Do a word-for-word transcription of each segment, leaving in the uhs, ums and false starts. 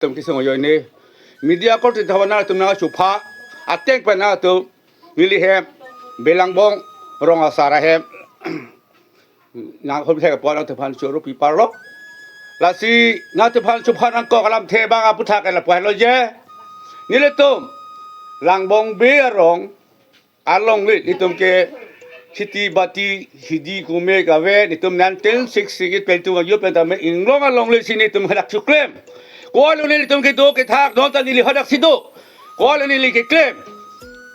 Tum kisung yo ini. Media korte thawan nangtum nangchupha. Ateng pen nangtum neli hem Belangbong Rong Asar ahem nang hom thek pon nangtumphan choro pi parlo. Lasi nangtumphan chupha nangkok alamthe abang aputhak lapu-an lo je. Nelitum Langbong Bey arong alongle itum ke kheti bati hidi kume kave, itum nineteen sixty-eight pen itum ajo pen tame inglong alongle si itum hadak choklem. Ko-an lo nelitum kedo kethak, non ta neli hadak si do. Ko-an lo neli keklem.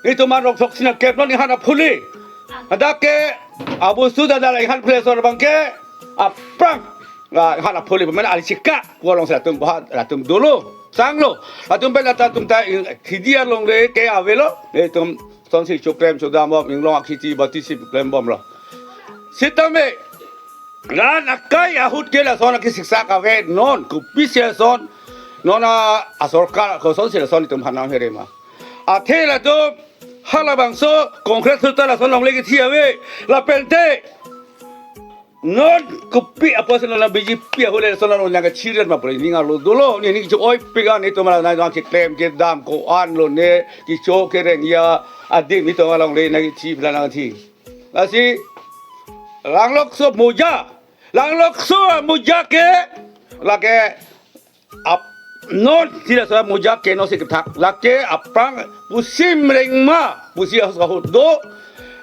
Itum arong throksi nangkep non, ninghan aphuli. Hadak ke abusu dada la ninghan phule asor abang ke aphrang. La ninghan aphuli pemena ali chika. Ko-an lo si latum bahat, latum dolo. Sanglo. Latum pen latum ta in-, hidi alongle ke avelo. Itum sonsi choklem chodam bom, inglong akheti bati si klem bomlo. Sitame, ran akai ahut ke lason akisiksak ave non, kopisi ason, non a, asorkar kosonsi lason itum hanang here ma. Athe latum, halabangso, Congress sultan lason longle kethi ave, lapente, non kopi apot si non a B J P ahut le lason non nangkachiren ma pore, ning arlo dolo, ne ning cho-oi pik an itum la nangkeklem kedam ko-an lo ne, kecho kereng ya, adim itum alongle nangkethi pila nangthi. Lasi, Langlokso moja. Langlokso moja ke, lake, ap, non, si laso moja ke non si kethak. Lake, aphrang, pusi mereng ma, pusi ahut ahut do.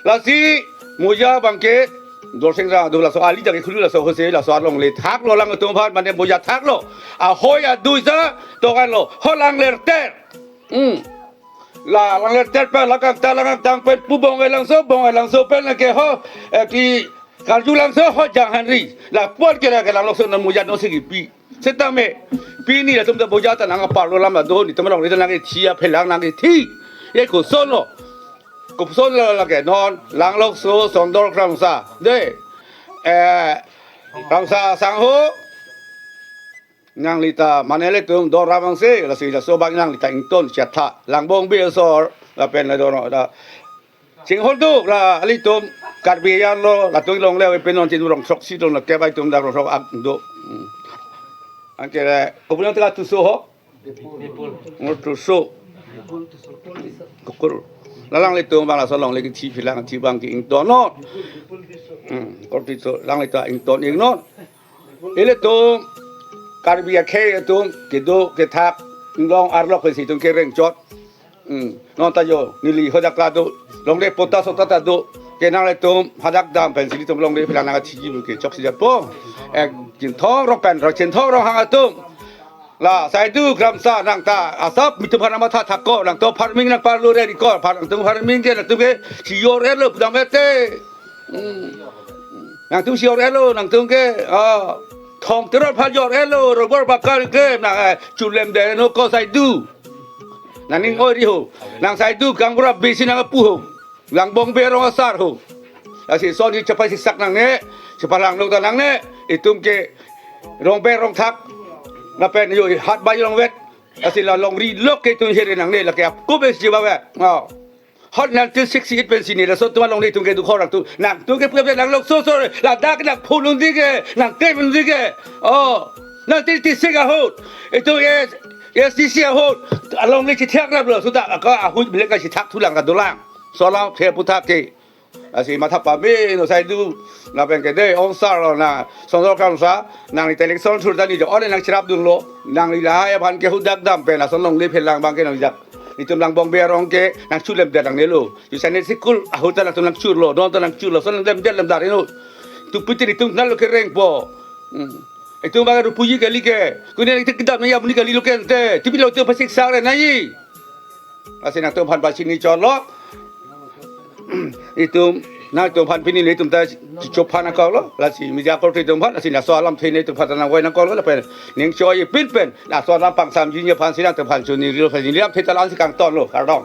Lasi, moja abang ke, Dorsing Rang do laso, ali jagi khulu laso, hose laso alongle thaklo, langtumphan, mane moja thaklo. Ahoi adui sa, tokan lo, ho langlerter. Hmm. La langlerter pen lakang ta lakang tang pen pu Bongai Langso, Bongai Langso pen lake ho, eh, ki Karju Langso ho Janghanri. Lapu-an ke lake Langlokso non moja non si kipi. Sitame, pini latum ta moja ta nang aparlo alam do, itum alongle ta nangkethi aphelang nangkethi. Ye koson lo. Koson lo lake non, Langlokso, Sondor Kramsa. De, eh, Kramsa sangho. Nangli ta mane ilitum doram angse, lasi laso abang nangli ta ington chetha. Langbong Bey asor, lapen la dono da. Chinghon tu, la ilitum Karbi an lo, latum longle pen non tin rong throksi do, la kep itum dak rong throk ak do. Hmm. Anke le, kopi nang teka Tisso ho? Ngor Tisso. Kukur. La alanglitum abang lason longle kethi phelang thi abang ke ington non. Hmm, korte Tisso, alangli ta ington ik non. Ilitum Karbi akhei atum kedo kethak inglong arlok pensi itum kereng chot. Hmm. Non ta jo, neli hadak ta do, longle pota sota ta do. Ke nanglitum hadak dam pensi itum longle phelang nangkathiji ke choksi japo. Eh, Chinthong Rong pen, Chinthong Ronghang atum. La, Saidu Kramsa nang ta, asap itum aphan matha thakko, nangtum farming nangparlo re ikor, aphan nangtum farming ke, nangtum ke, si yor elo, pudam ete. Hmm. Nangtum si yor elo, nangtum ke, ah, thong teror aphan yor elo, robor bakal ke, nang, eh, chulem de no ko Saidu. Nang ning oi ri ho. Nang Saidu kangbura besi nang apu ho. Langbong Bey Rong Asar ho. Lasi son hi chepasiksak nangne, chepalang lo ta nangne, itum ke Rong Bey Rong Thak. Lapen yo hat bai long vet. Lasi la longri lok ke itum here nangne, lake apko besi bawe. Oh. Hot nineteen sixty-eight pensi ne, laso atum alongle itum ke dukhor atum. Nangtum ke puya Langlokso so, ladak nang phulun di ke, nang krem di ke. Oh, nineteen eighty-six ahut. Itum S, S D C ahut. Alongle chithak rap lo, sudah aka ahut belek ka chithak thulang ka dolang. Solang phe puthak ke. Lasi matha pame no Saidu. Lapen ke de onsar lo na Sondor Kramsa, nangli ta election thur tani jo, ole nang cherap dun lo, nangli lahai aphan ke hadak dam pen, lason longle phelang abang ke nang jak. Itum Langbong Bey arong ke, nang chulem der nangne lo. Ju sane sikul, ahut ta nangtum nang churlo, non ta nang churlo, son lem der lem dar ino. Tu piti itum nalo kerengpo. Hmm. Itum abang rupuji kali ke. Kune itum kedam nang ya muni kali lo ke ante. Tipi lo itum pasik sang re nai. Lasi nangtumphan pachini chotlo. Itum, nangtumphan pini le itum ta chophan nangkoklo. Lasi media korte itumphan, lasi laso alamthe ne itumphan ta nangvoi nangkoklo, lapen ning choi pin pen, laso alam pangsamji aphansi nangtumphan choningri lo, pachini alamthe ta la-ansi kangtonlo, kardom.